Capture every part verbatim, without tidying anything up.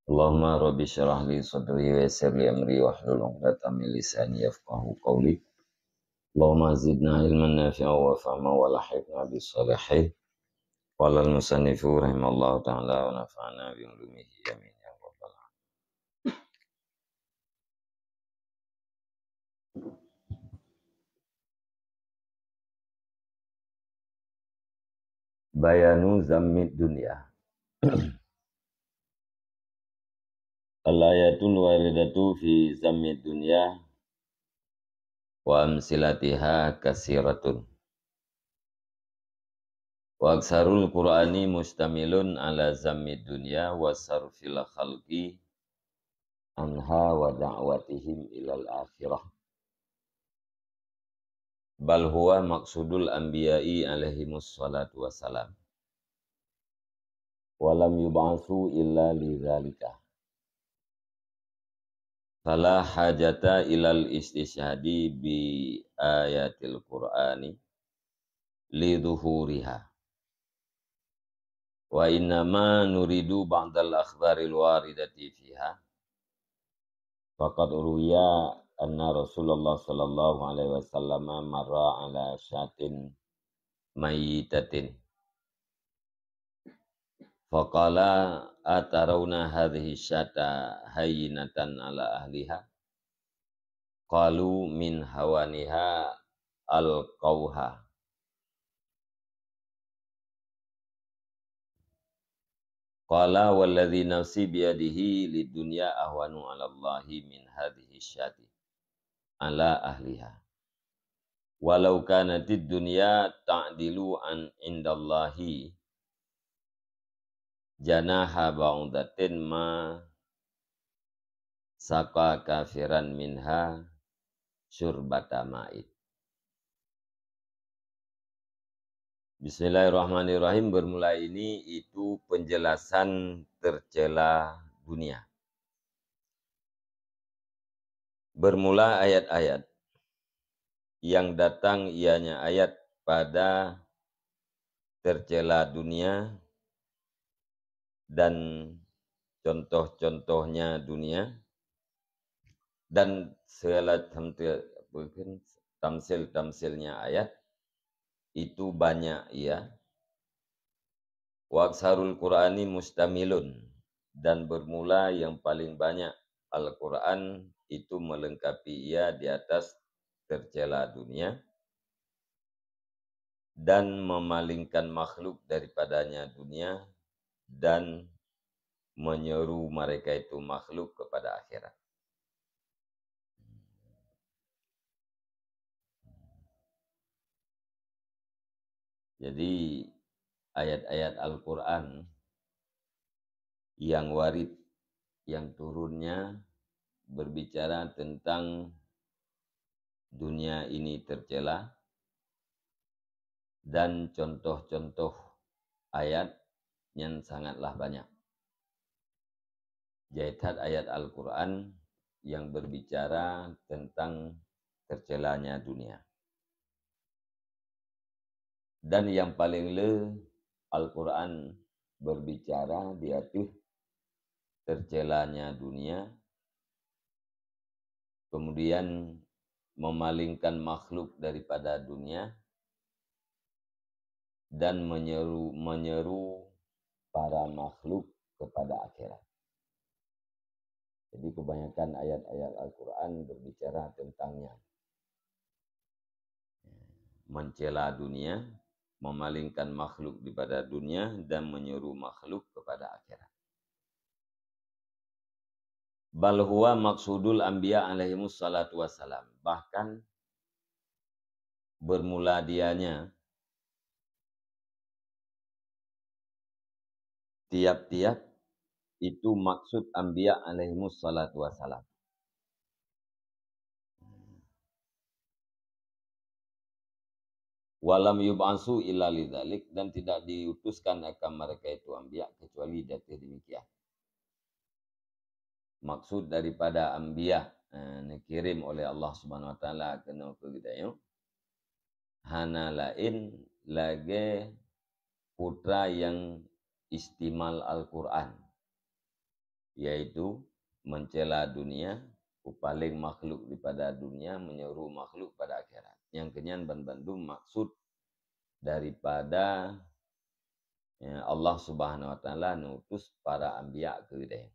Allahumma rabbi syrah li sadri wa yassir li amri wahlul 'uqdatam min lisani yafqahu qawli. Allahumma zidna ilman nafi'a wa fahma wa lahiqna bis salihin. Qala al musannifu rahimallahu ta'ala wa nafa'ana bi ulumihi amin ya rabbal alamin. Bayanu zammid dunya. Al-ayatul waridatu fi zammid dunya wa amsilatiha kasiratun. Wa aksarul Qur'ani mustamilun ala zammid dunya wa sarfil khalqi anha wa da'watihim ilal akhirah. Bal huwa maqsudul anbiya'i alaihimus salatu wassalam. Wa lam yub'atsu illa lidzalika. Fala hajata ilal istishhadi bi ayatil Qur'ani li dhuhuriha. Wa innama nuridu ba'dal akhbaril waridati fiha. Faqad ruwiya anna Rasulullah sallallahu alaihi wasallam marra ala syatin mayyitatin. Faqala, "Atarawna hadhihi syata hayyinatan ala ahliha?" Qalu, "Min hawaniha alqauha." Qala, "Walladzi nafsi biyadihi, lid dunya ahwanu 'alallahi min hadhihi syati 'ala ahliha. Walau kanatid dunya ta'dilu 'indallahi janaha ba'udatin ma saqa kafiran minha syurbata ma'in." Bismillahirrahmanirrahim. Bermula ini itu penjelasan tercela dunia. Bermula ayat-ayat yang datang, ianya ayat pada tercela dunia dan contoh-contohnya dunia dan segala tamsil-, apa kan, tamsil-tamsilnya ayat itu banyak ia. Wa aksarul Qur'ani mustamilun, dan bermula yang paling banyak Al-Quran itu melengkapi ia di atas tercela dunia dan memalingkan makhluk daripadanya dunia dan menyeru mereka itu makhluk kepada akhirat. Jadi, ayat-ayat Al-Quran yang warid, yang turunnya berbicara tentang dunia ini tercela, dan contoh-contoh ayat nyan sangatlah banyak. Jai that ayat Al-Quran yang berbicara tentang tercelanya dunia. Dan yang paling le, Al-Quran berbicara di ateueh tercelanya dunia, kemudian memalingkan makhluk daripada dunia, dan menyeru, menyeru para makhluk kepada akhirat. Jadi, kebanyakan ayat-ayat Al-Quran berbicara tentang nyan. Mencela dunia, memalingkan makhluk daripada dunia, dan menyeru makhluk kepada akhirat. Bal huwa maqsudul anbiya alaihimus salatu wassalam. Bahkan bermula dianya tiap-tiap itu maksud anbiya alaihimus salatu wassalam. Walam yub'asu illa lidzalik, dan tidak diutuskan akan mereka itu anbiya kecuali di ateueh demikian. Maksud daripada anbiya, eh, neukirém oleh Allah Subhanahu Wa Taala keunoe keu geutanyoe, hana laén lagée putra nyang istimal Al-Quran. yaitu mencela dunia, peupaléng makhluk daripada dunia, meunyeru makhluk pada akhirat. Nyang keunyan banmandum maksud daripada, ya, Allah Subhanahu wa Taala neutus para anbiya keudeh.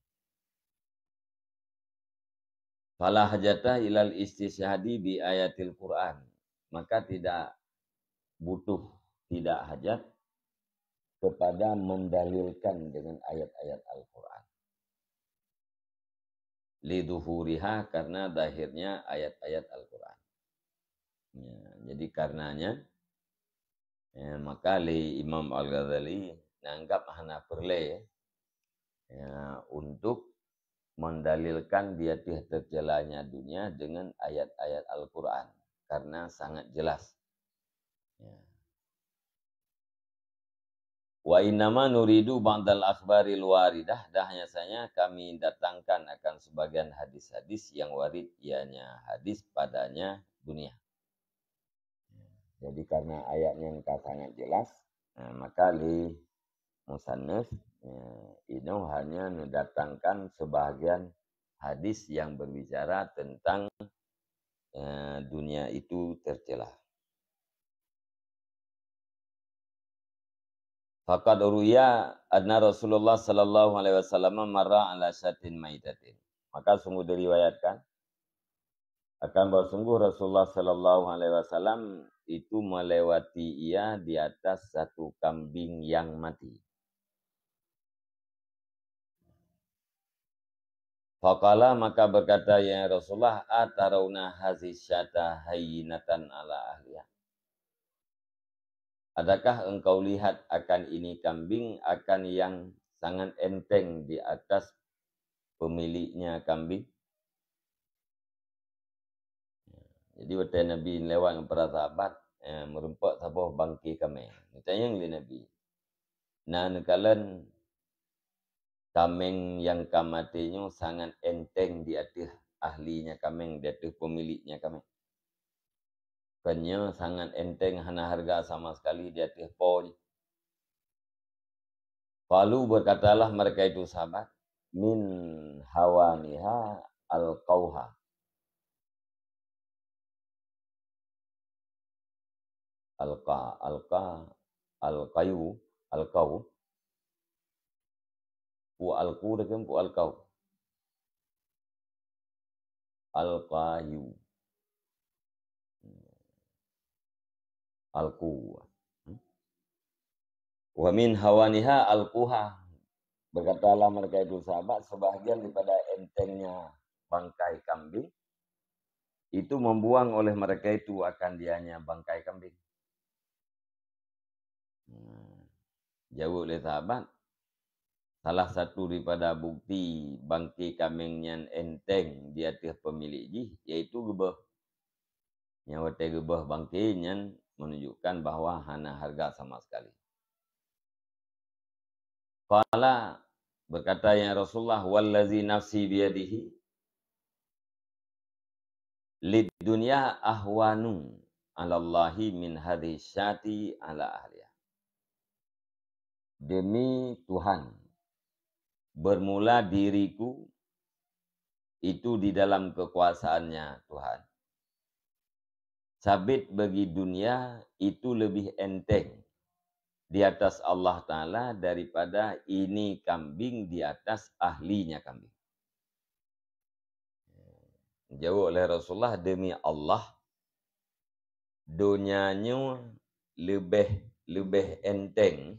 Fala hajata ilal istisyhadi bi ayatil Quran. Maka tidak butuh, tidak hajat kepada mendalilkan dengan ayat-ayat Al-Quran. Liduhuriha, karena zahirnya ayat-ayat Al-Quran. Ya, jadi karenanya, ya, maka lé Imam Al-Ghazali nanggap hana peureulée, ya, untuk mendalilkan di ateueh teucelanya dunia dengan ayat-ayat Al-Quran, karena sangat jelas. Ya. Wa innama nuridu ba'dal akhbaril waridah, dah hanya saja kami datangkan akan sebagian hadis-hadis yang warid, ianya hadis padanya dunia. Jadi karena ayat nyan ka sangat jelas, nah, maka lé musannif, eh, inoe hanya mendatangkan sebahagian hadis yang berbicara tentang, eh, dunia itu tercela. Faqad ruya anna Rasulullah sallallahu alaihi wasallam marra ala syatin maitatin. Maka sungguh diriwayatkan akan bahwa sungguh Rasulullah sallallahu alaihi wasallam itu melewati ia di atas satu kambing yang mati. Faqala, maka berkata, "Ya Rasulullah, atarauna hazihi syata hayyinatan ala ahliha?" Adakah engkau lihat akan ini kambing, akan yang sangat enteng di atas pemiliknya kambing? Jadi, watée Nabi lewat ngon para sahabat, eh, meureumpok saboh bangke kaméng. Neutanyong lé Nabi, "Na neukalon kaméng nyang ka maté nyoe sangat enteng di ateueh ahlinya kaméng, di ateueh pemiliknya kaméng? Kon nyoe sangat enteng, hana hareuga sama sekali di ateueh po jih?" Qalu, berkatalah mereka itu sahabat, "Min hawaniha alqauha." Alqa, alqa, alqayu, alqau. Pu alqu deukheun pu alqau. Alqayu. Alqu. Hmm. "Wa min hawaniha alquha." Berkatalah mereka itu sahabat, sebahagian daripada entengnya bangkai kambing, itu membuang oleh mereka itu akan dianya bangkai kambing. Hmm. Jaweueb lé sahabat, salah satu daripada bukti bangke kaméng nyan enteng di ateueh pemilik jih, yaitu geubeuh. Nyang watée geubeuh bangke nyan menunjukkan bahwa hana hareuga sama sekali. Qala, berkata, "Ya Rasulullah, wallazi nafsi biyadihi, lid dunya ahwanu 'alallahi min hadhihi syati 'ala ahliha." Demi Tuhan, bermula diriku itu di dalam kekuasaannya Tuhan. Sabit bagi dunia itu lebih enteng di atas Allah Taala daripada ini kambing di atas ahlinya kambing. Jaweueb lé Rasulullah, "Demi Allah, donya nyoe leubeh, leubeh enteng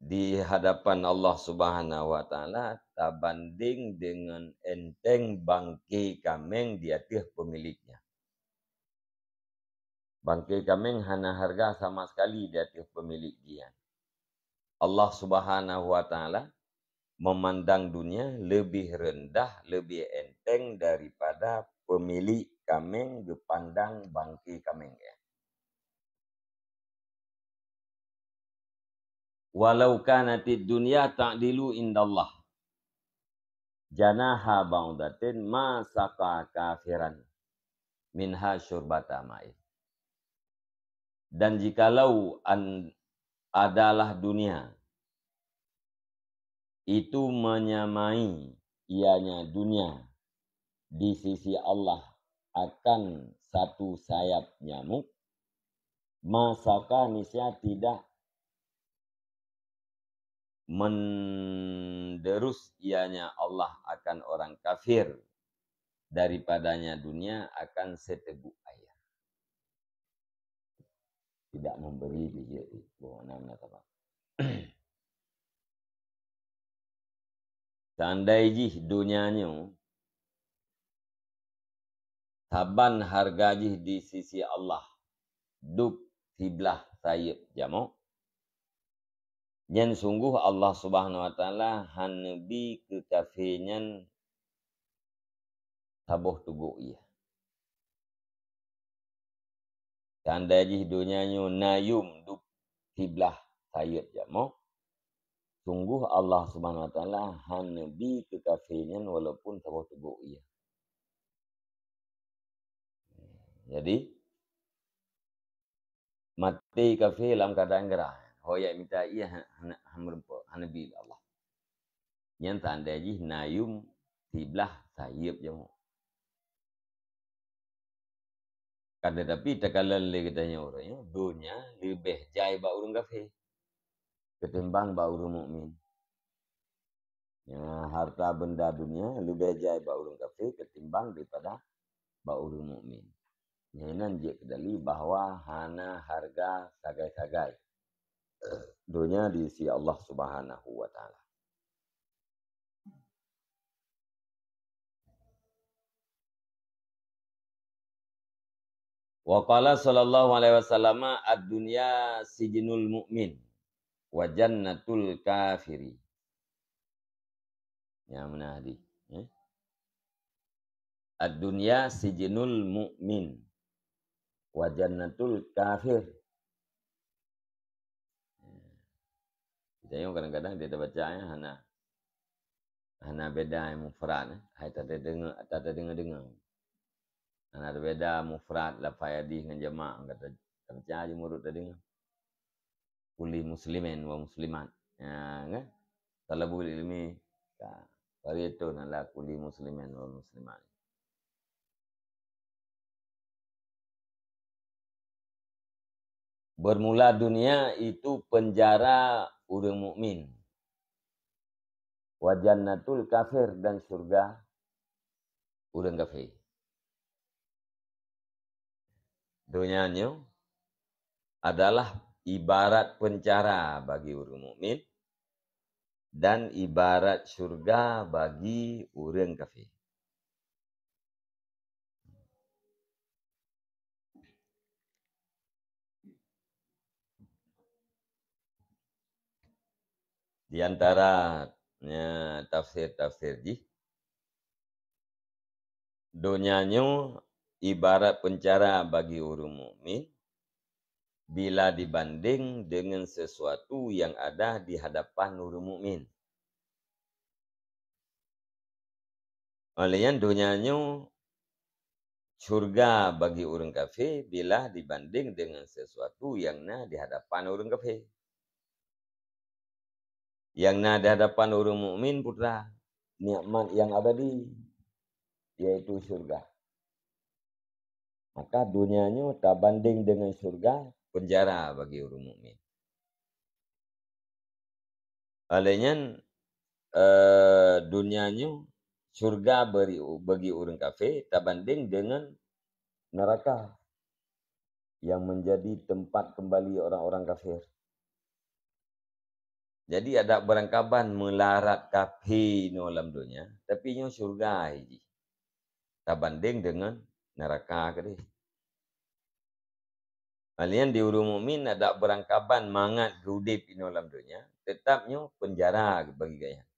di hadapan Allah Subhanahu wa Taala tabanding deungon enteng bangke kaméng di ateueh pemiliknya." Bangke kaméng hana hareuga sama sekali di ateueh pemilik jih nyan. Allah Subhanahu wa Taala memandang dunia lebih rendah, lebih enteng daripada pemilik kaméng geupandang bangke kaméng nyan. "Walau kanatid dunya ta'dilu indallah janaha ba'udatin ma saqa kafiran minha syurbata ma'in." Dan jikalau an-, adalah dunia itu menyamai, ianya dunia, di sisi Allah akan satu sayap nyamuk, maka niscaya tidak menderus, ianya Allah akan orang kafir daripadanya dunia akan seteguk air. Tidak memberi biji itu. Boh, enam, enam, apa? Seandai jih donya nyoe saban hareuga jih di sisi Allah, dub siblah sayeuep jamok, nyan sunggoh Allah Subhanahu Wa Taala hana bi keu kafé nyan saboh teugok ié. Tanda jih donya nyoe na yum dub siblah sayeuep jamok, sunggoh Allah Subhanahu Wa Taala hana bi keu kafé nyan walaupun saboh teugok ié. Jadi, maté kafé lam keuadaan grah, ho jak mita ié ha-, hana, hana meureumpok, hana bi lé Allah. Nyan tanda jih na yum siblah sayeuep jamok. Kan tetapi takalon lé geutanyoe uroe nyoe, donya leubeh jai bak ureuëng kafé ketimbang bak ureuëng mukmin. Ya, harta benda dunia leubeh jai bak ureuëng kafé ketimbang daripada bak ureuëng mukmin. Nyan jeuet keudali bahwa hana hareuga sagai-sagai donya di sisi Allah Subhanahu wa Taala. Wa qala sallallahu alaihi wasallam, "Ad-dunya sijnul mu'min wa jannatul kafiri." Ya, meunan hadis, eh? "Ad-dunya sijnul mu'min wa jannatul kafir." Kita nyoe kadang-kadang dia terbaca, ya, hana, hana beda mufrad, eh. Hai tata deungoe, tata deungoe-deungoe. Hana beda mufrad lafai hadis ngon jamak, kata, kata baca je murut tadi. Kulli muslimin wa muslimat. Ya, kan? Talabul ilmi, ka, faridatun ala kulli muslimin wa muslimat. Bermula dunia itu penjara ureuëng mukmin. Wa jannatul kafir, dan syurga ureuëng kafé. Donya nyoe adalah ibarat penjara bagi ureuëng mukmin dan ibarat syurga bagi ureuëng kafé. Di antara, ya, tafsir-tafsir jih, donya nyoe ibarat penjara bagi ureuëng mukmin bila dibanding dengan sesuatu yang ada di hadapan ureuëng mukmin. Oleh nyan, donya nyoe syurga bagi ureuëng kafé bila dibanding dengan sesuatu yang na di hadapan ureuëng kafé. Yang na di hadapan ureuëng mukmin peue teuma? Nikmat yang abadi, yaitu syurga. Maka donya nyoe tabanding dengan syurga, penjara bagi ureuëng mukmin. Oleh nyan, eh, donya nyoe syurga beri, bagi ureuëng kafé tabanding dengan neraka yang menjadi tempat kembali orang-orang kafir. Jadi, adak beurangkaban meularat kafé inoe lam donya, tapi nyoe syurga jih tabanding dengan neraka keudeh. Hal nyan di ureuëng mukmin adak beurangkaban mangat geuudeb inoe lam donya, teutap nyoe peunjara bagi gobnyan,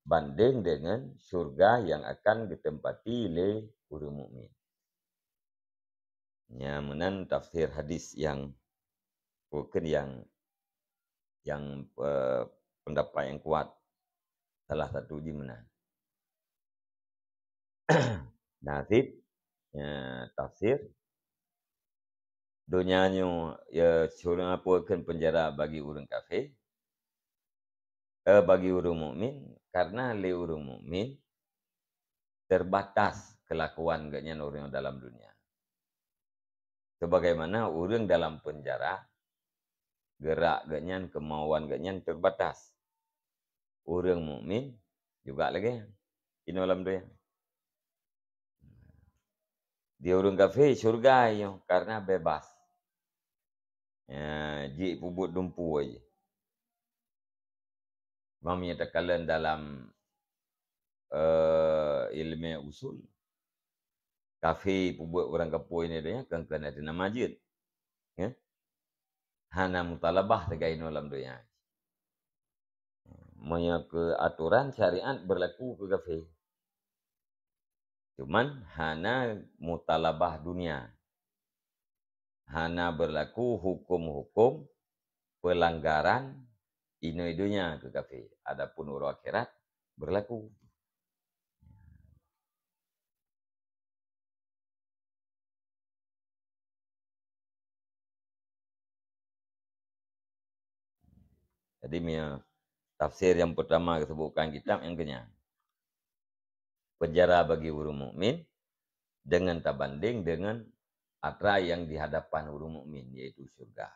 bandeng deungon syurga nyang akan geuteumpati lé ureuëng mukmin. Nyan meunan tafsir hadis nyang, bukon nyang, nyang, eh, pendapat nyang kuat. Salah satu jih meunan. Nah, cit, ya, tafsir. Donya nyoe, ya, syurga, peue kheun peunjara bagi ureuëng kafé. Eh, bagi ureuëng mukmin, karena lé ureuëng mukmin terbatas kelakuan geuhnyan ureuëng dalam dunia. Sebagaimana ureuëng dalam penjara, gerak geuhnyan, kemauan geuhnyan terbatas. Ureuëng mukmin juga lagée nyan. Inoe lam donya. Di ureuëng kafé syurga nyoe karena bebas. Ya, jipeubuet dumpeue jih. Meunyoe takalon dalam, eh, ilmu usul, kafé peubuet ureuëng kafé inoe donya kan keuneuk teunama jeuet. Ya? Hana mutalabah lagée inoe lam donya. Meunyoe keu atoran syariat berlaku keu kafé. Cuman hana mutalabah dunia. Hana berlaku hukum-hukum pelanggaran inoe donya keu kafé. Adapun uroe akhirat berlaku. Jadi, mia tafsir yang pertama disebutkan kitab yang kenyang. Penjara bagi ureuëng mukmin dengan tabanding dengan atra yang di hadapan ureuëng mukmin, yaitu syurga.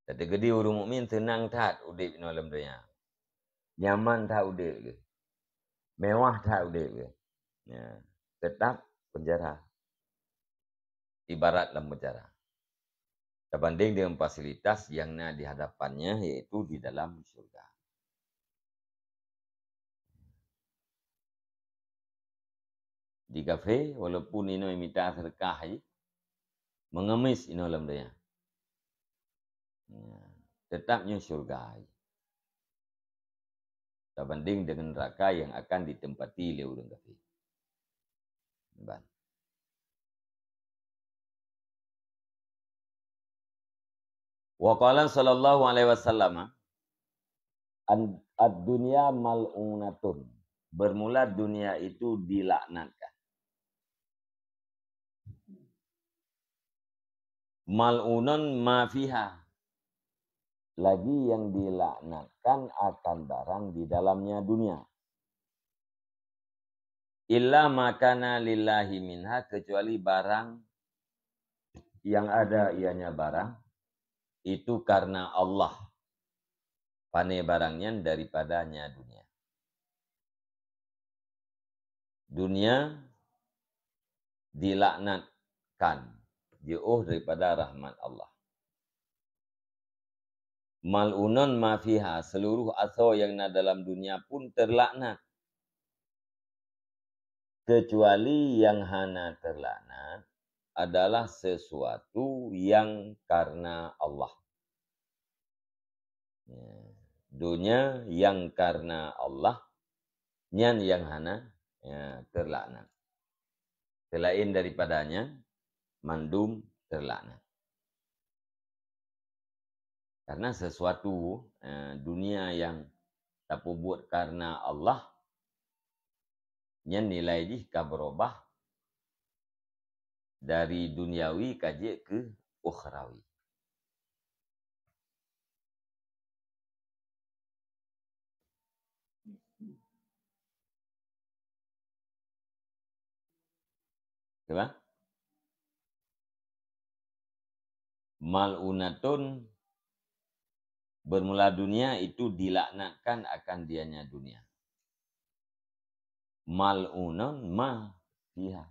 Teukeudi ureuëng mukmin seunang that udeb inoe lam donya. Nyaman that udeb geuh. Mewah that udeb geuh. Ya, tetap penjara. Ibarat lam penjara. Terbanding dengan fasilitas yang na di hadapannya, yaitu di dalam syurga. Di kafé, walaupun inoe mita seudeukah jih, mengemis inoe lam donya. Ya, tetap nyoe syurga jih. Terbanding dengan neraka yang akan ditempati lé ureuëng kafé. Ban. Wa qala sallallahu alaihi wasallam, "An-, ad-dunya mal'unatun." Bermula dunia itu dilaknatkan. "Mal'unun ma fiha." Lagi yang dilaknatkan akan barang di dalamnya dunia. "Illa ma kana lillahi minha," kecuali barang yang ada ianya barang itu karena Allah. Pane barang nyan daripadanya dunia. Dunia dilaknatkan, jiôh daripada rahmat Allah. "Mal'unun ma fiha," seluruh asoe yang na dalam dunia pun terlaknat. Kecuali yang hana terlaknat adalah sesuatu yang karena Allah. Ya, dunia yang karena Allah, nyan yang hana, ya, terlaknat. Selain daripadanya, mandum terlaknat. Karena sesuatu, eh, dunia yang tapeubuet karena Allah, nyan nilai jih ka beurubah dari duniawi ka jeuet keu ukhrawi. Coba. Mal'unatun, bermula dunia itu dilaknatkan akan dianya dunia. Mal'unun ma fiha.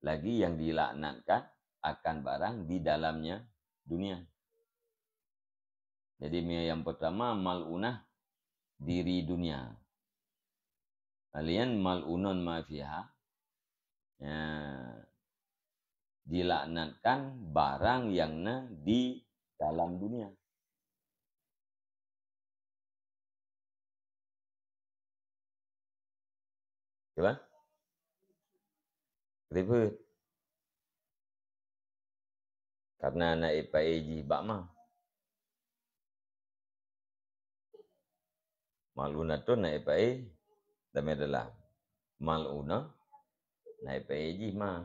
Lagi yang dilaknatkan akan barang di dalamnya dunia. Jadi, mi-, yang pertama, mal'unah diri dunia. Laén mal'unun ma fiha, ya, dilaknatkan barang yang na di dalam dunia. Coba. Ribet. Karena na ék paé jih bak ma. Mal'unatun na ék paé, damé dalam. Mal'unah na ék paé jih ma.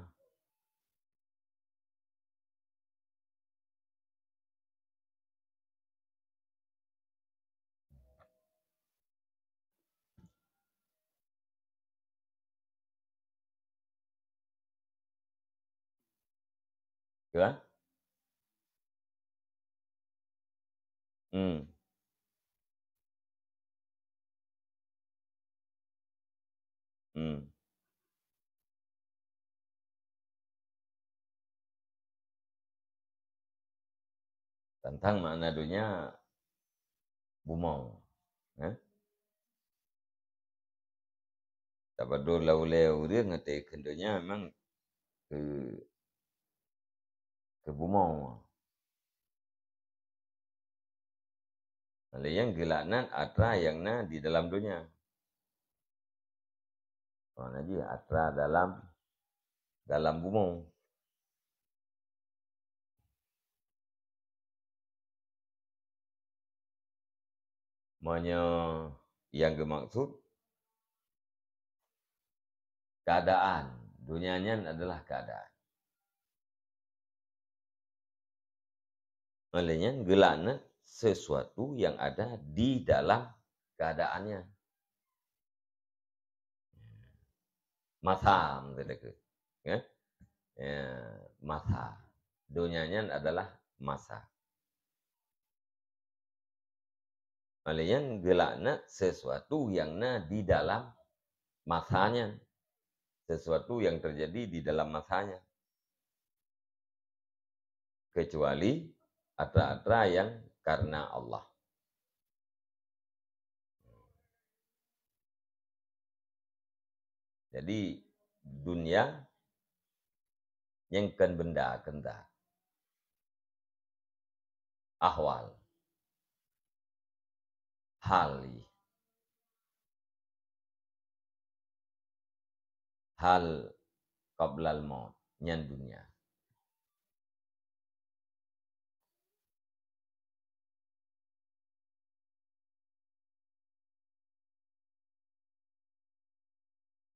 Kan? Hmm. Hmm. Tantang makna donya bumoe. Eh? Saban dua lam ulée ureuëng ngon teukheun donya memang keu, keu bumoe. Lé nyang geulaknat atra nyang na di dalam donya. Makna jih atra dalam, dalam bumoe. Meunyoe nyang geumaksud keadaan, donya nyan adalah keadaan. Oleh nyan geulaknat sesuatu yang ada di dalam keadaannya. Masa, maksud aku. Ya? Ya, masa. Donya nyan adalah masa. Oleh nyan geulaknat sesuatu yang na di dalam masanya. Sesuatu yang terjadi di dalam masanya. Kecuali atra-atra yang karena Allah. Jadi, dunia nyang kon benda, kon zat. Ahwal. Hal. Hal qablal maut, nyan dunia.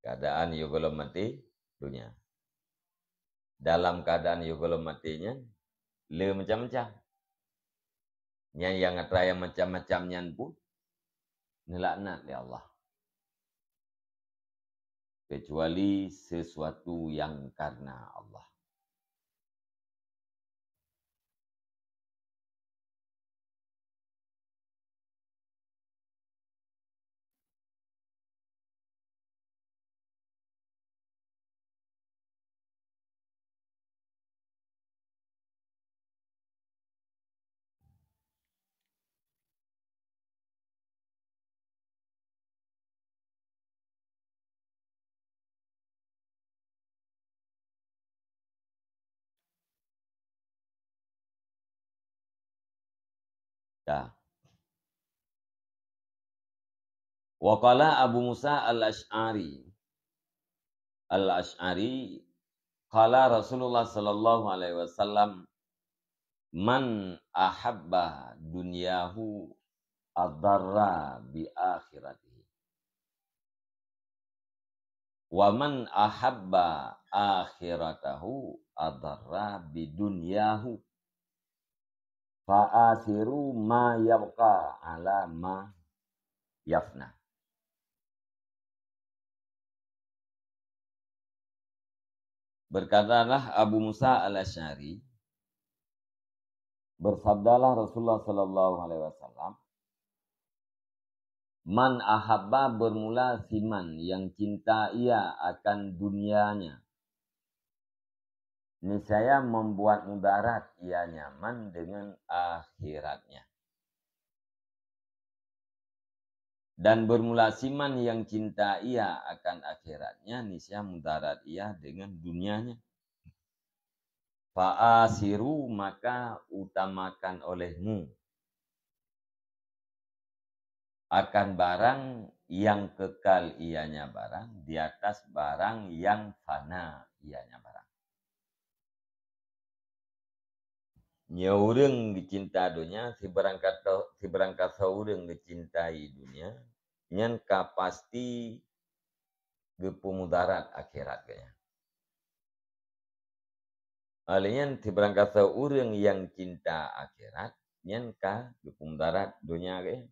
Keadaan yôh gohlom maté, dunia. Dalam keadaan yôh gohlom maté nyan, le macam-macam. Nyan nyang atra nyang macam-macam nyan pun neulaknat lé Allah. Kecuali sesuatu yang karena Allah. Dah. Wa qala Abu Musa Al-Asy'ari, Al-Asy'ari, qala Rasulullah sallallahu alaihi wasallam, "Man ahabba dunyahu adarra bi akhiratihi. Wa man ahabba akhiratahu adarra bi dunyahu. Fa asiru ma yabqa ala ma yafna." Berkatalah Abu Musa Al-Asy'ari, bersabdalah Rasulullah sallallahu alaihi wasallam, "Man ahabba," bermula siman yang cinta ia akan dunianya, niscaya membuat mudarat ia nyaman dengan akhiratnya. Dan bermula siman yang cinta ia akan akhiratnya, niscaya mudarat ia dengan dunianya. Fa asiru, maka utamakan olehmu akan barang yang kekal ianya barang di atas barang yang fana ianya barang. Nyoe ureuëng geucinta donya, sibarangkato-, sibarangkasoe ureuëng geucintai donya, nyan ka pasti geupeumudarat akhirat geuh nyan. Oleh nyan, sibarangkasoe ureuëng nyang cinta akhirat, nyan ka geupeumudarat donya geuh nyan.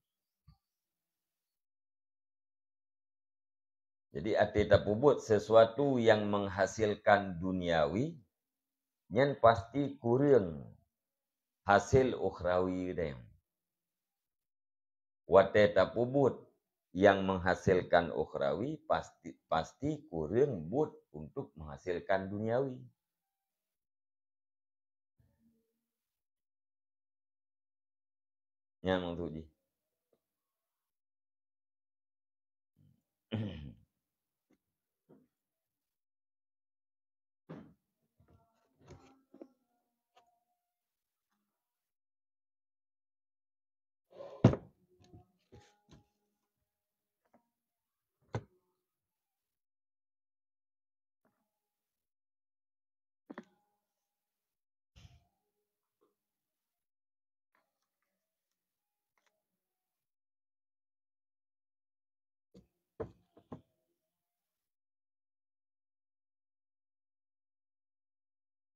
Jadi, até tapeubuet sesuatu yang menghasilkan duniawi, nyan pasti kureueng hasé ukhrawi geutanyoe. Watée tapeubuet nyang menghasilkan ukhrawi, pasti, pasti kureueng buet untuk menghasilkan duniawi. Nyan maksud jih.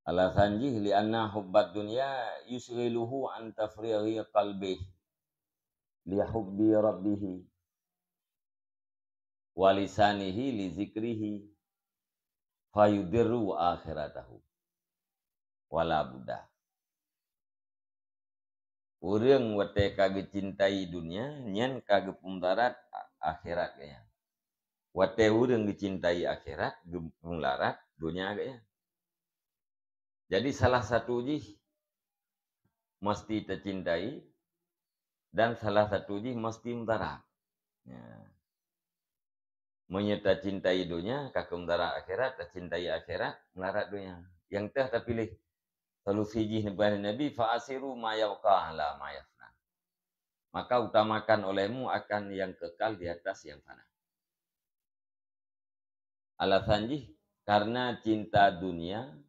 Alasan jih, "Li'anna hubbad dunya yusyghiluhu an tafrighi qalbih li hubbi rabbih, wa lisanihi li zikrihi, fayudirru akhiratahu." Wala budda. Ureuëng watée ka geucintai dunia, nyan ka geupeudarat a-, akhirat geuh nyan. Watée ureuëng geucintai akhirat, geupeudarat dunia geuh nyan. Jadi, salah satu jih mesti tacintai dan salah satu jih mesti mudarat. Ya. Meunyoe tacintai donya, ka keu mudarat akhirat, tacintai akhirat, mudarat donya. Nyang teuh tapiléh solusi jih, neupeugah Nabi, "Fa asiru ma yabqa ala ma yafna." Maka utamakan olehmu akan yang kekal di atas yang fana. Alasan jih, karena cinta dunia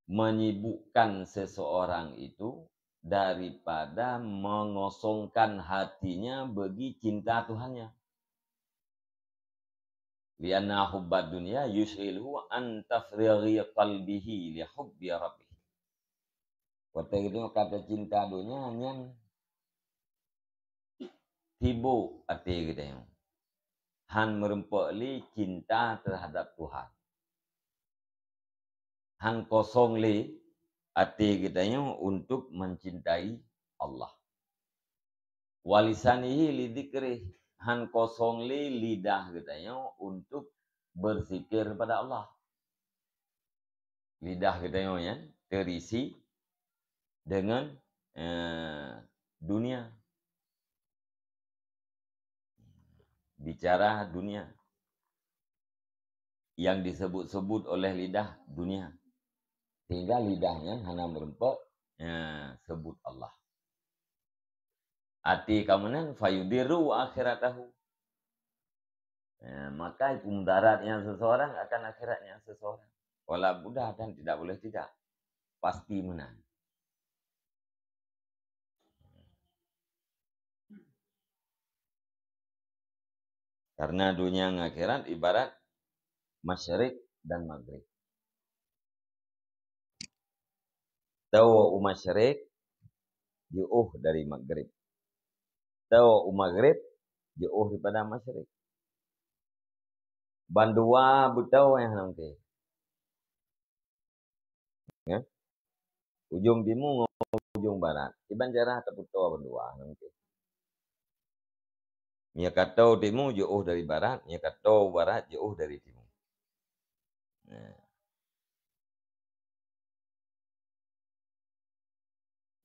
menyibukkan seseorang itu daripada mengosongkan hatinya bagi cinta Tuhannya. "Li'anna hubbad dunya yusyghiluhu an tafrighi qalbihi li hubbi rabbih." Watée geutanyoe ka tacinta donya nyan sibok até geutanyoe, han meureumpok lé cinta terhadap Tuhan. Han kosong lé até geutanyoe untuk mencintai Allah. "Wa lisanihi li dzikrih", han kosong lé lidah geutanyoe untuk berzikir pada Allah. Lidah geutanyoe nyan terisi dengan, eh, dunia. Bicara dunia. Yang disebut-sebut oleh lidah dunia. Sehingga lidah nyan hana meureumpok, eh, sebut Allah. Até ka meunan, "Fayudirru akhiratahu." Eh, maka itu mudarat nyang seseorang akan akhirat nyang seseorang. Wala budda, dan tidak boleh tidak. Pasti meunan. Karena dunia ngon akhirat ibarat masyrik dan maghrib. Tawoe u masyrik, jiôh dari maghrib. Tawoe u maghrib, jiôh daripada masyrik. Bandua beutôi nyang hana mungken. Ya. Ujong timu ngon ujong barat. Iban cara tapeutoe bandua ngon mungken. Meunyoe ka toe timu jiôh dari barat, meunyoe ka toe barat jiôh dari timu. Nah.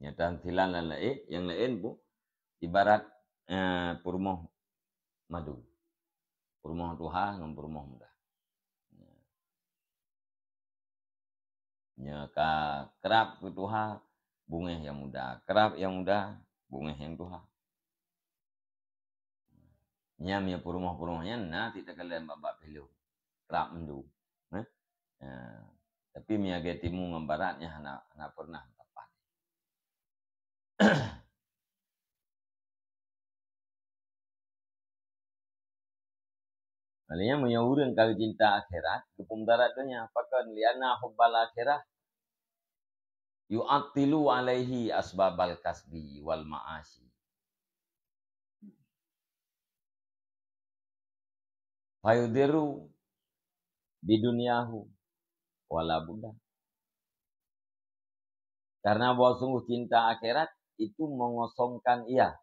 Nyata silan dan laén, nyang laén bu-, ibarat, eh, peurumoh madu. Peurumoh tuha ngon peurumoh muda. Nyoe ka krab keu tuha, bungéh nyang muda. Krab nyang muda, bungéh nyang tuha. Nyan meunyoe peurumoh-peurumoh nyan na cit takalon bak-bak pilu. Krab mandum. Eh? Ya. Tapi meunyoe lagèe timu ngon barat nyan hana, hana pernah tapat. Makanya meunyoe ureueng ka geucinta akhirat, geupeumudarat donya. Pakon? Li'anna hubbal akhirah yu'attilu alaihi asbabal kasbi wal ma'ashi. Fayudiru bidunyahu wala budda. Karena bahwa sungguh cinta akhirat itu mengosongkan ia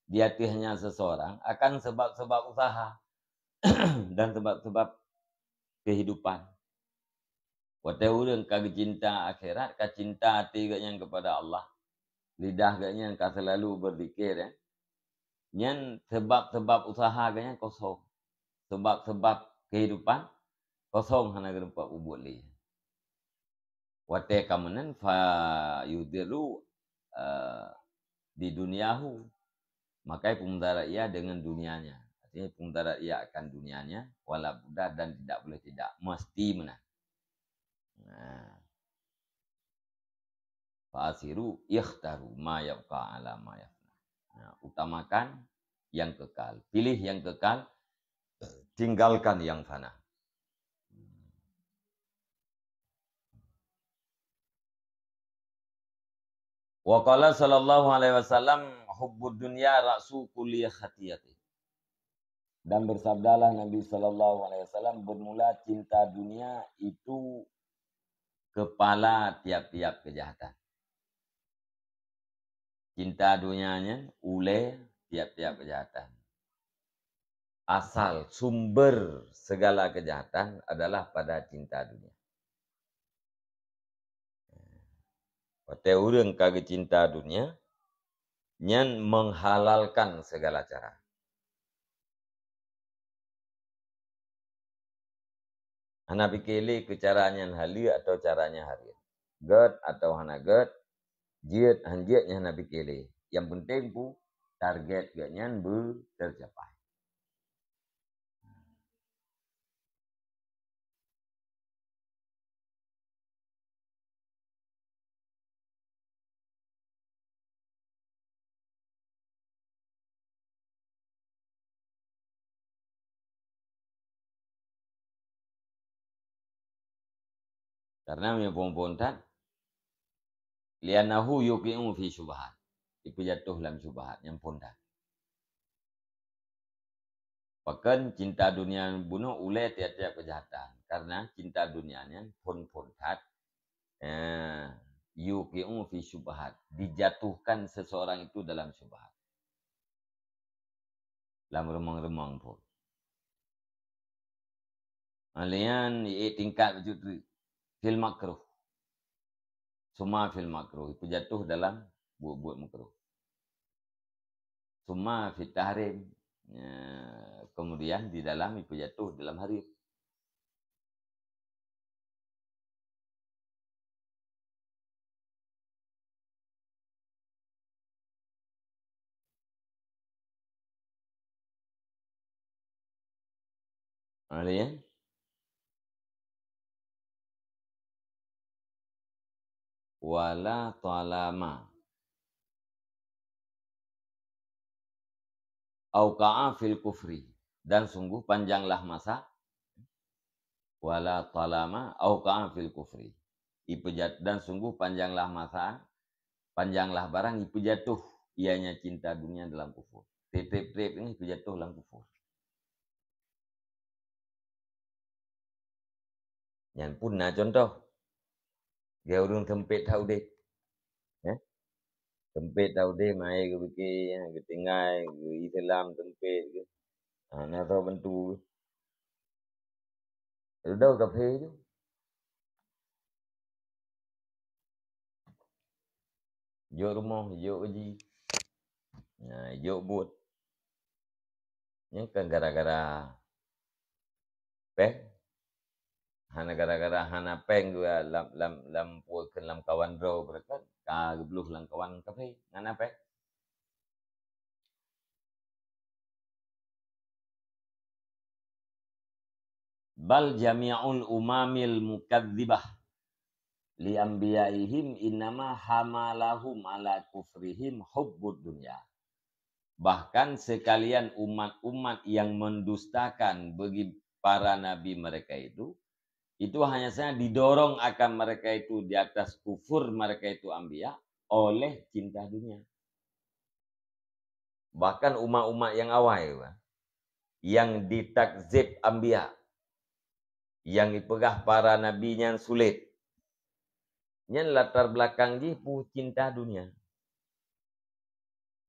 di hatinya seseorang akan sebab-sebab usaha dan sebab-sebab kehidupan. Watée ureuëng ka geucinta akhirat, ka cinta até geuhnyan kepada Allah, lidah geuhnyan ka selalu berzikir, ya. Nyan sebab-sebab usaha geuhnyan kosong. Sebab-sebab kehidupan kosong, hana geureumpok peubuet lé. Watée ka meunan, fa yudhiru, eh, bidunyahu, maka peumudarat ia dengan dunianya. Artinya peumudarat ia akan dunianya, wala budda, dan tidak boleh tidak, mesti meunan. Nah. Fa'asiru ikhtaru ma yabqa ala ma yafna. Nah, utamakan yang kekal. Pilih yang kekal, tinggalkan yang fana. Wa qala sallallahu alaihi wasallam, "Hubbud dunya ra'su kulli khati'atin." Dan bersabdalah Nabi sallallahu alaihi wasallam, bermula cinta dunia itu kepala tiap-tiap kejahatan. Cinta dunia nyan ulée tiap-tiap kejahatan. Asal sumber segala kejahatan adalah pada cinta dunia. Watée ureuëng ka geucinta dunia, nyan menghalalkan segala cara. Hana pike lé keu cara nyan haleue atawa cara nyan hareuem. Gét atawa hana gét, jeuet han jeuet nyan hana pike lé. Nyang peunteng pu, target geuhnyan beuteucapai. Karena meunyoe phon-phon that, li'annahu yuqi'u fi syubhat. Ipeujatoh lam syubhat nyang phon that. Pakon cinta dunia bunoe ulée tiap-tiap keujahatan. Karena cinta dunia nyan phon-phon that, eh, yuqi'u fi syubhat. Dijatuhkan seseorang itu dalam syubhat. Lam reumang-reumang phon. Alian ié tingkat bacut treuk. Fil makruh. Summa fil makruh. Ipeujatoh dalam buet-buet makruh. Summa fit tahrim. Ya, kemudian di dalam ipeujatoh dalam hareuem. Ada ya? Wala talama auqa'a fil kufri, dan sungguh panjanglah masa, wala talama auqa'a fil kufri. Ipeujat-, dan sungguh panjanglah masa, panjanglah barang ipeujatoh ianya cinta dunia dalam kufur. Treb-treb ini ipeujatoh dalam kufur. Nyan pun na contoh. Geu ureuëng sempit that udeb. Eh? Sempit that udeb, maé geupike, geutinggai, geu-Islam sempit, geu. Ha, na soe bantu. Rudau kaphé ju. Jok rumoh, jok uji. Nah, jok buet. Nyan kan gara-gara péng. Hana gara-gara hana péng dua lam, lam, lam puoe keu lam kawan droe beureukat, ka geubloh lam kawan kaphé, ngan na péng. Bal jami'ul umamil mukadzibah li anbiyaihim innama hamalahum ala kufrihim hubbud dunya. Bahkan sekalian umat-umat yang mendustakan bagi para nabi mereka itu, itu hanya saja didorong akan mereka itu di atas kufur mereka itu anbiya oleh cinta dunia. Bahkan umat-umat yang awai, bah, yang ditakzib anbiya, yang dipeugah para nabi nyan sulet, Nyan latar belakang jih peue? Cinta dunia.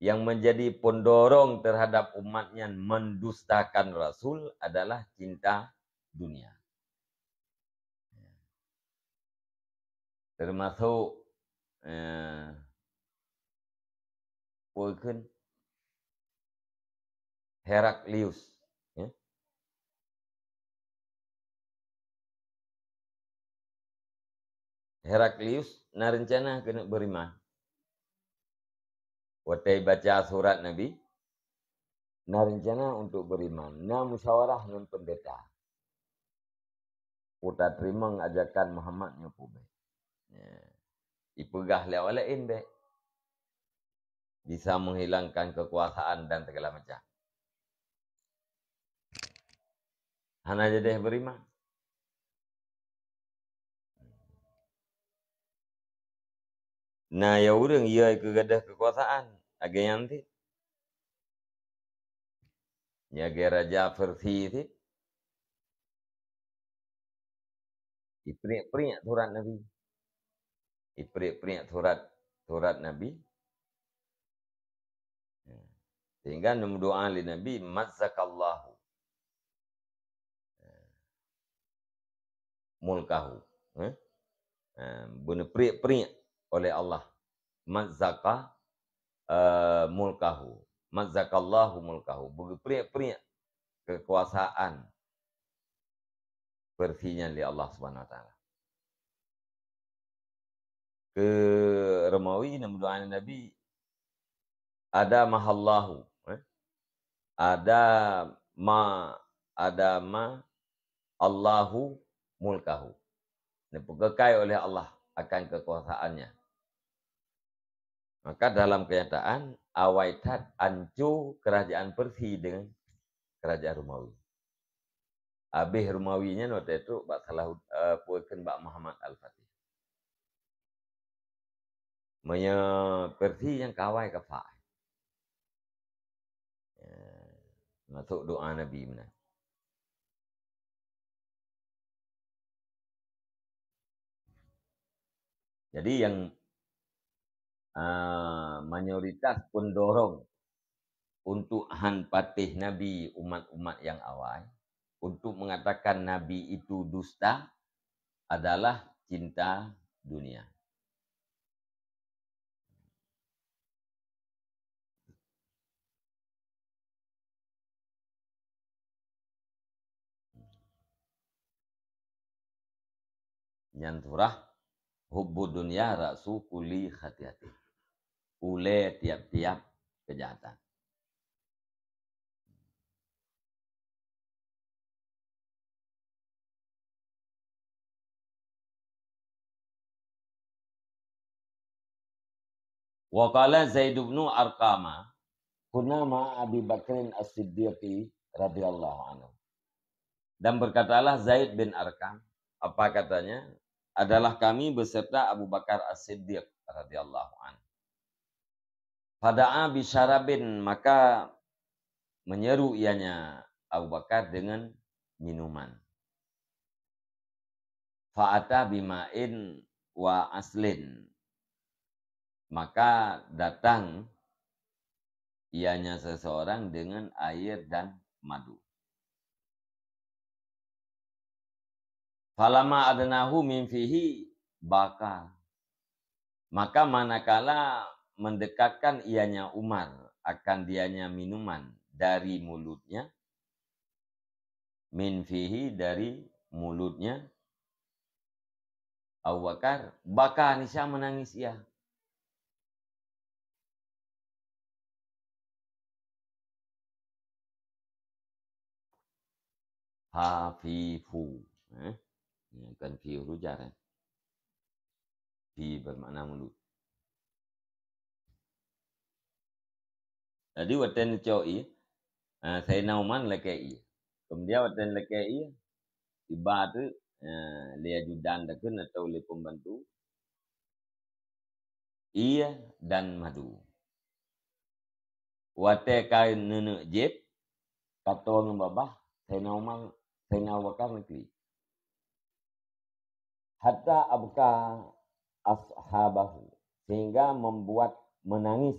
Yang menjadi pendorong terhadap umat nyan mendustakan Rasul adalah cinta dunia. Termasuk, eh, peue kheun? Heraklius, ya. Heraklius na rencana keuneuk beriman. Watée baca surat Nabi, na rencana untuk beriman, na musyawarah ngon pendeta. Peue tateurimong ajakan Muhammad nyoe peue bék. Ya. Ipeugah lé awak laén bék. Bisa menghilangkan kekuasaan dan segala macam. Hana jadeh beriman. Na ya ureuëng ya keu gadôh kekuasaan, lagée nyan cit. Lagée raja Persia cit. Ipriek-priek surat Nabi. Ipriek-priek surat, surat Nabi. Sehingga neumeudoa lé Nabi, "Mazzakallahu mulkahu." Eh? Eh, beuneupriek-priek oleh Allah. Mazzaka, eh, mulkahu. Mazzakallahu mulkahu. Beugeupriek-priek kekuasaan Persia nyan lé Allah Subhanahu Wa Taala. Keu Romawi, neumeudoa Nabi, "Adamahallahu", eh? Adama, adama Allahu mulkahu. Neupeukeukai oleh Allah akan kekuasaannya. Maka dalam kenyataan, awai that anco kerajaan Persia dengan kerajaan Romawi. Abéh Romawi nyan watée trok bak Salah, eh, peue kheun, bak Muhammad Al-Fatih. Meunyoe Persia nyang ka awai ka fa. Ya, masuk doa Nabi meunan. Jadi yang, ah, mayoritas pendorong untuk han patéh Nabi umat-umat yang awai, untuk mengatakan Nabi itu dusta, adalah cinta dunia. Nyan surah, "Hubbud dunya ra'su kulli khati'atin." Ulée tiap-tiap keujahatan. Wa qala Zaid bin Arqama, "Kunna ma'a Abi Bakrin As-Siddiqi radhiyallahu anhu." Dan berkatalah Zaid bin Arqam, apa katanya, "Adalah kami beserta Abu Bakar As-Siddiq radhiyallahu anhu." Fada'a bisyarabin, maka menyeru ianya Abu Bakar dengan minuman. Fa'ata bima'in wa aslin, maka datang ianya seseorang dengan air dan madu. Falamma adnahu min fihi baka. Maka manakala mendekatkan ianya Umar akan dianya minuman dari mulutnya, min fihi, dari mulutnya Abu Bakar, baka, nisya menangis ia. Ha, fi, fu. Eh? Ini kan fi huruf jar, eh? Fi bermakna mulut. Jadi, watée neucok ié, ah, Saidina Umar lakée ié. Kemudian, watée lakée ié, iba teuk, ah, lé ajudan takheun atau lé pembantu, ié dan madu. Watée ka neuneuk jieb, ka toe ngon babah, Saidina Umar, Saidina Abu Bakar neuklik. Hatta abka ashabahu, sehingga membuat menangis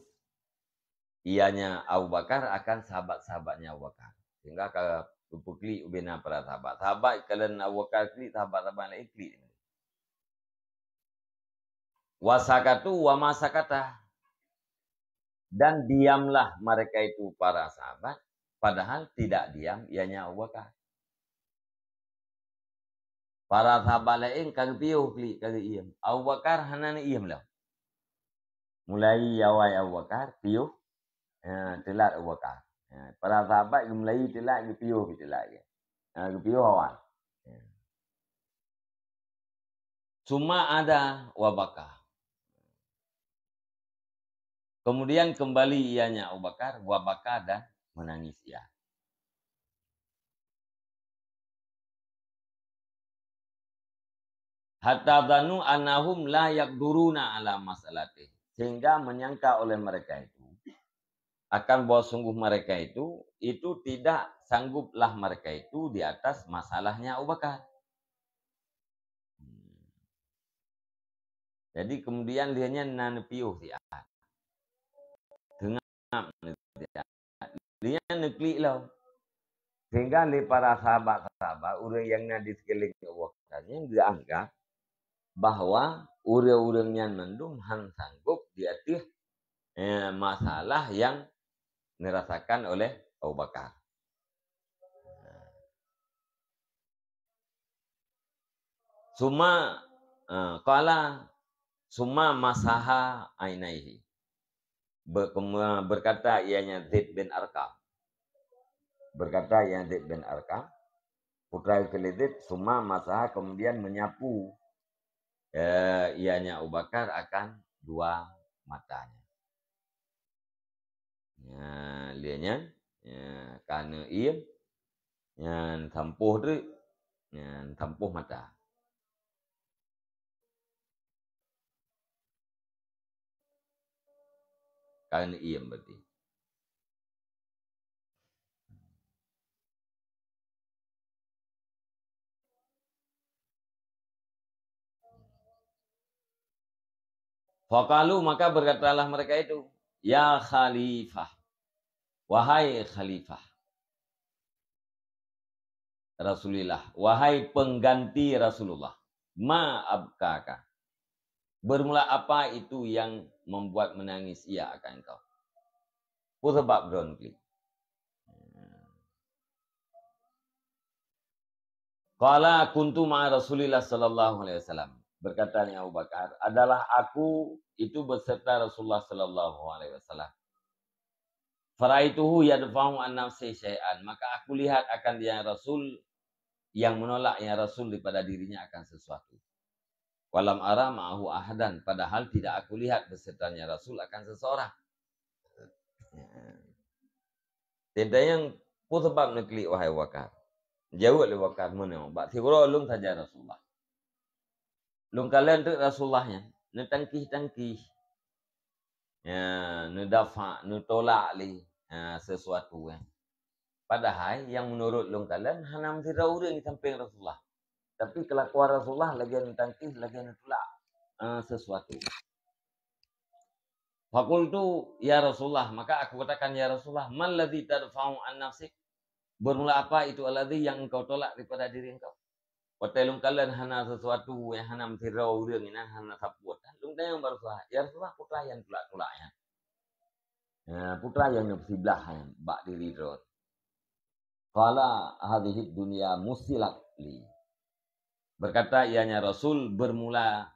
ianya Abu Bakar akan sahabat-sahabatnya Abu Bakar. Sehingga ka geupeuklik ubé na para sahabat. Sahabat kalon Abu Bakar klik, sahabat-sahabat laén klik. Wa sakatu wa ma sakata. Dan diamlah mereka itu, para sahabat, padahal tidak diam ianya Abu Bakar. Para sahabat laén ka geupiôh klik, ka geuiem. Abu Bakar hana neuiem lom. Mulai awai Abu Bakar, piôh, eh, teulat Abu Bakar. Eh, para sahabat geumulai teulat, geupiôh pih teulat. Eh, geupiôh awai. Eh. Summa ada wa baka. Kemudian kembali ianya Abu Bakar, wa baka, dan menangis ia. Hatta dhannu annahum la yaqduruna ala mas'alatih. Sehingga menyangka oleh mereka itu, akan bahwa sungguh mereka itu, itu tidak sangguplah mereka itu di atas masalahnya Abu Bakar. Jadi kemudian lheueh nyan na neupiôh siat. Teungab neusiat. Lheueh nyan neuklik lom. Sehingga lé para sahabat-sahabat, ureuëng nyang na di sekeliling Abu Bakar nyan geuanggap bahwa ureuëng-ureuëng nyan mandum han sanggob di ateueh, eh, masalah nyang neurasakan oleh Abu Bakar. Summa, eh, qala, summa masaha ainaihi. Ber-, berkata ianya Zaid bin Arqam. Berkata ianya Zaid bin Arqam, putra keuh lé Zaid, summa masaha, kemudian menyapu, eh, ianya Abu Bakar akan dua matanya. Nyan, lheueh nyan, nyan, ka neuiem, nyan sampôh treuk, nyan sampôh mata. Ka neuiem berarti. Faqalu, maka berkatalah mereka itu, "Ya Khalifah, wahai Khalifah Rasulillah, wahai pengganti Rasulullah, ma abkaka? Bermula apa itu yang membuat menangis ia akan engkau? Peue sabab droen klik?" Qala kuntu ma'a Rasulillah sallallahu alaihi wasallam. Berkatanya Abu Bakar, "Adalah aku itu beserta Rasulullah sallallahu alaihi wasallam. Faraituhu yadfa'u an nafsi syai'an." Maka aku lihat akan dia Rasul yang menolak ya Rasul daripada dirinya akan sesuatu. Walam ara ma'ahu ahadan, padahal tidak aku lihat besertanya Rasul akan seseorang. Teuntang nyang peue sabab neuklik wahai Abu Bakar? Jaweueb lé Abu Bakar meunoe, "Bak siuroe lôn sajan Rasulullah. Lôn kalon teuk Rasulullah nyan, neutangkih-tangkih. Ya, neudafa, neutolak lé, ya, sesuatu, ya. Padahai nyang meunurot lôn kalon hana meusidroe ureuëng di sampéng Rasulullah. Tapi keulakuan Rasulullah lagée neutangkih, lagée neutulak, eh, sesuatu." Fakultu, "Ya Rasulullah," maka aku katakan, "Ya Rasulullah, malladzi tadfa'u an nafsik? Bermula apa itu alladzi yang engkau tolak daripada diri engkau?" Watée lôn kalon hana sesuatu, nyang hana meusidroe ureuëng, nyang hana sapeue, lôn tanyong bak Rasulullah, "Ya Rasulullah, peue nyang tulak-tulak nyan? Ya, peue nyang neupeusiblah nyan bak diri droen?" Qala, "Hadzihid dunya musilat li." Berkata ianya Rasul, "Bermula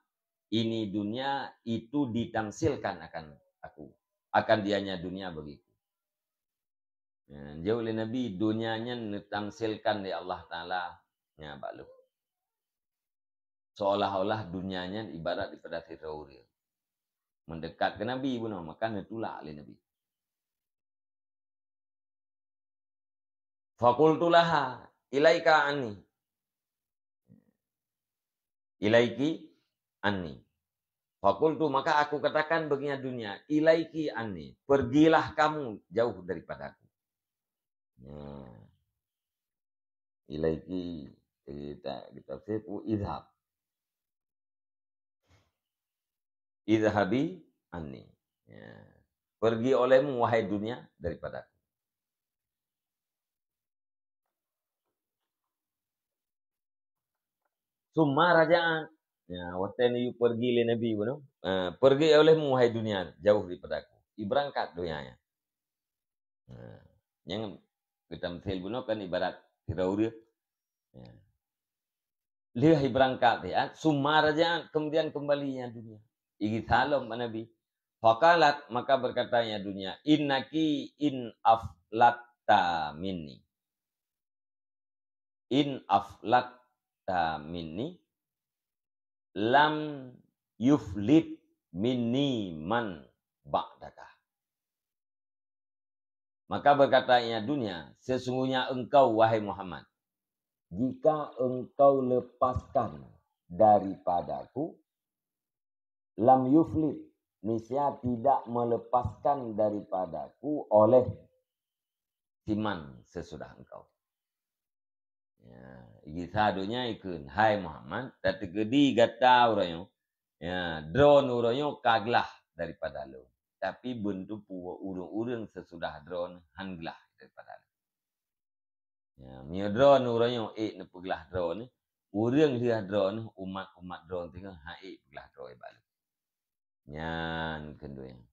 ini dunia itu ditamsilkan akan aku, akan dianya dunia bagiku." Ya, jaweueb lé Nabi, dunia nyan neutamsilkan lé Allah Taala, ya, bak lôn. Seolah-olah dunia nyan ibarat daripada sidroe ureuëng. Mendekat ke Nabi bunoe, maka neutulak lé Nabi. Fakultu laha, "Ilaika anni." "Ilaiki anni." Fakultu, maka aku katakan baginya dunia, "Ilaiki anni, pergilah kamu jauh daripadaku." Nah, ilaiki, kita, kita idhab. "Idhhabi anni." Ya. "Pergi olehmu, wahai dunia, daripadaku." "Summa raja'at." Ya, watée neuyue pergi lé Nabi bunoe, eh, "Pergi olehmu, wahai dunia, jauh daripadaku." Ibeurangkat donya nyan. Nah, nyang geutamsil bunoe kan ibarat sidroe ureuëng. Ya. Lheueh ibeurangkat siat, "Summa raja'at," kemudian kembali nya dunia. Igisa lom bak Nabi. "Faqalat," maka berkata nya dunia, "Innaki in aflatta minni. In aflatta minni, lam yuflit minni man ba'daka." Maka berkata nya dunia, "Sesungguhnya engkau, wahai Muhammad, jika engkau lepaskan daripadaku, lam yuflit, niscaya tidak melepaskan daripadaku oleh siman sesudah engkau." Ya, igisa donya ikheun, "Hai Muhammad, tateukeudi gata uroe nyoe, ya, droeneuh uroe nyoe ka glah daripada lôn. Tapi beuneuteupeu ureuëng-ureuëng sesudah droeneuh han glah daripada lôn." Ya, meunyoe droeneuh uroe nyoe ék neupeuglah droeneuh, ureuëng lheueh droeneuh, umat-umat droeneuh teungoh han ék peuglah droe bak lôn. Nyan keuh dua nyan.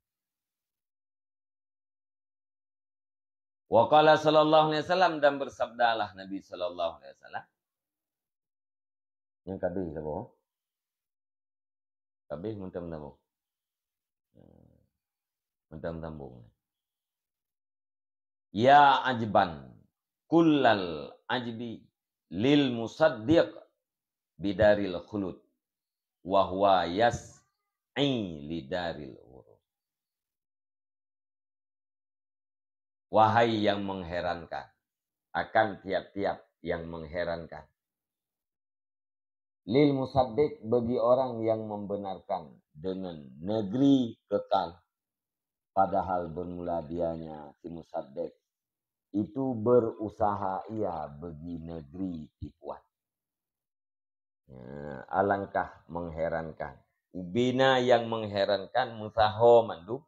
Wa qala sallallahu alaihi wasallam, dan bersabdalah Nabi sallallahu alaihi wasallam. Nyang ka abéh saboh. Ka abéh mantong sambung. Mantong sambung. Ya ajban kullal ajbi lil musaddiq bidaril khulud wa huwa yas'i lidaril ghurur. Wahai yang mengherankan akan tiap-tiap yang mengherankan. Lil musaddiq, bagi orang yang membenarkan dengan negeri kekal. Padahal bermula dianya si musaddiq itu berusaha ia bagi negeri tipuan. Ya, alangkah mengherankan. Ubena yang mengherankan meusaho mandum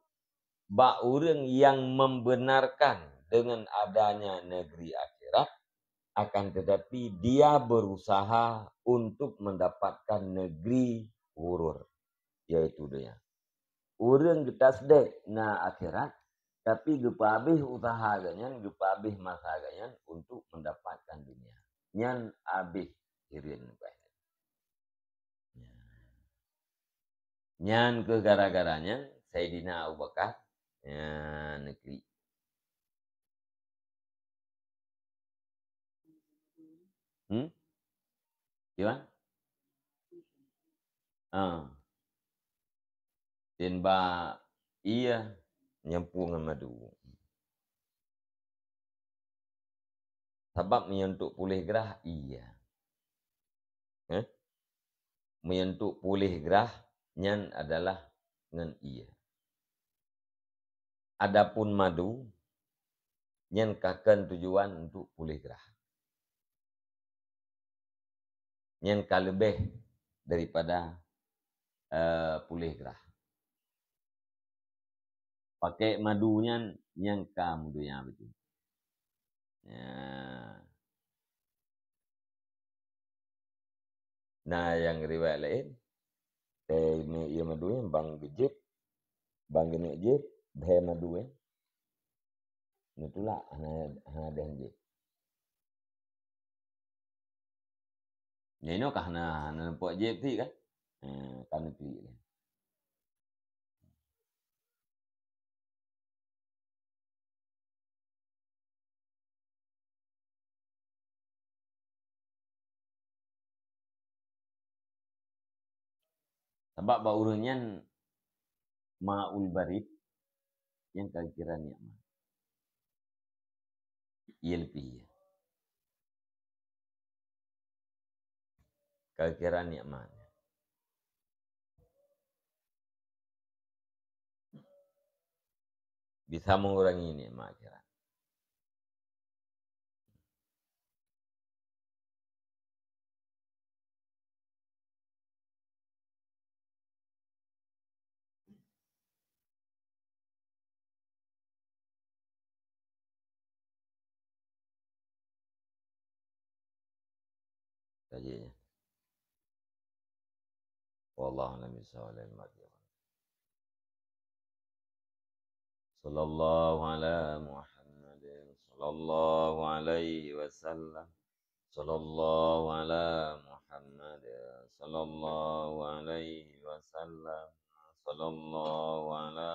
bak ureuëng yang membenarkan dengan adanya negeri akhirat, akan tetapi dia berusaha untuk mendapatkan negeri ghurur, yaitu dunia. Ureuëng geutasdek na akhirat, tapi geupeuabéh usaha geuhnyan, geupeuabéh masa geuhnyan untuk mendapatkan dunia. Nyan abéh hireuen nibak nyan. Nyan keuh gara-gara nyan Saidina Abu Bakar nyan neuklik. Hmm? Kiban? Ah. Tin ba ié nyampue ngon madu. Sabab meunyoe untuk puléh grah ié. Eh? Meunyoe untuk puléh grah nyan adalah ngon ié. Adapun madu, nyan ka kon tujuan untuk puléh grah. Nyan ka leubeh daripada, eh, puléh grah. Pakai madu nyan, nyan ka meudonya beutôi. Ya. Na nyang riwayat laén, teuh mé ié madu nyan bang geujieb, bang geuneuk jieb, bhée madu nyan. Neutulak hana, hana deh jieb. Nyan inoe ka hana, hana neupok jieb ti kan? Ha, ka neuklik lé. Sabab bak ureuëng nyan ma'ul barid nyang ka kira nikmat. Ié leupie. Ka kira nikmat. Bisa mengurangi nikmat akhirat. Wallahu a'lam bishawab. Sallallahu ala Muhammad, sallallahu alaihi wasallam. Sallallahu ala Muhammad, sallallahu alaihi wasallam. Sallallahu ala